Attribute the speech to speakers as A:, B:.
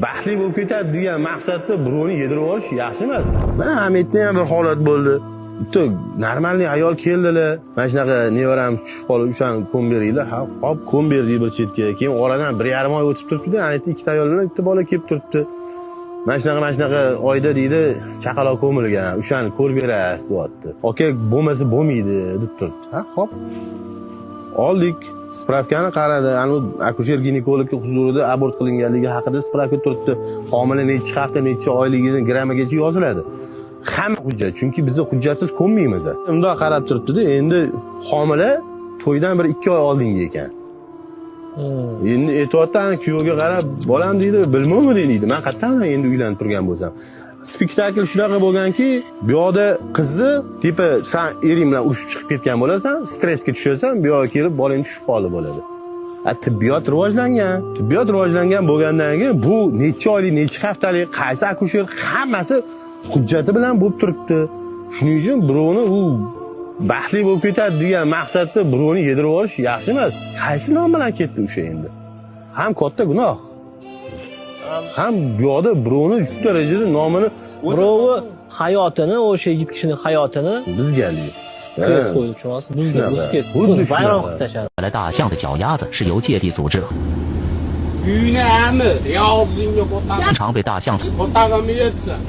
A: Baxtli bo'lib ketadi degan maqsadda birovni yedirib yuborish yaxshi emas. Mana Hamidda ham bir holat bo'ldi. Bitta нормальный ayol keldilar. Mana shunaqa nevaram tushib qolib, o'shani ko'mib beringlar. Ha, hop, ko'mib berdik bir chetga. Keyin oradan 1,5 oy o'tib turibdi-da, ana yerda ikkita ayol bilan bitta bola kelib turibdi. Mana shunaqa, mana shunaqa oyda, deydi, chaqaloq ko'milgan, o'shani ko'rib berasiz, deyapti. Aka, bo'lmasa bo'lmaydi, deb turibdi. Ha, hop. Oldik. Справка ni qaradi. Anu akusher ginekologni huzurida abort qilinganligi haqida справка turibdi. Homila necha hafta, necha oyligini grammagacha yoziladi. Hamma hujjat, chunki biz hujjatsiz ko'mmaymiz. Bundoq qarab turibdi-da, endi homila to'ydan bir 2 oy oldingi ekan. Endi aytyapti, ana kuyovga qarab, bolam, deydi, bilmaymi, deydi. Man qayerdan endi uylanib turgan bo'lsam. Spektakl shunaqa bo'lganki, bu yoqda qizni типа san ering bilan urushib chiqib ketgan bo'lasan, stressga tushasan, bu yoqqa kelib bolang tushib qoldi bo'ladi. A tibbiyot rivojlangan. Tibbiyot rivojlangan bo'lgandan keyin bu necha oylik, necha haftalik, qaysi akusher, hammasi hujjati bilan bo'lib turibdi. Shuning uchun birovni u baxtli bo'lib ketadi degan maqsadda birovni yedirib yuborish yaxshi emas. Qaysi nom bilan ketdi o'sha endi? Ham katta gunoh. Ham bu yoqda birovni shu darajada nomini
B: Birovi hayotini, o'sha yigit kishini hayotini
A: buzganlik.
B: Kres qo'ydi, tushunasiz? Buzdi,
A: Shunaqa.
B: Buzib ketdi.
A: Xuddi
B: Vayron
A: shunaqa.
B: Qilib tashladi.
C: 来大象的脚丫子是由界地组织
D: Uyni ami, yog'zingga qo'tag'im,
C: 常被大象
D: qo'tag'im yetsin.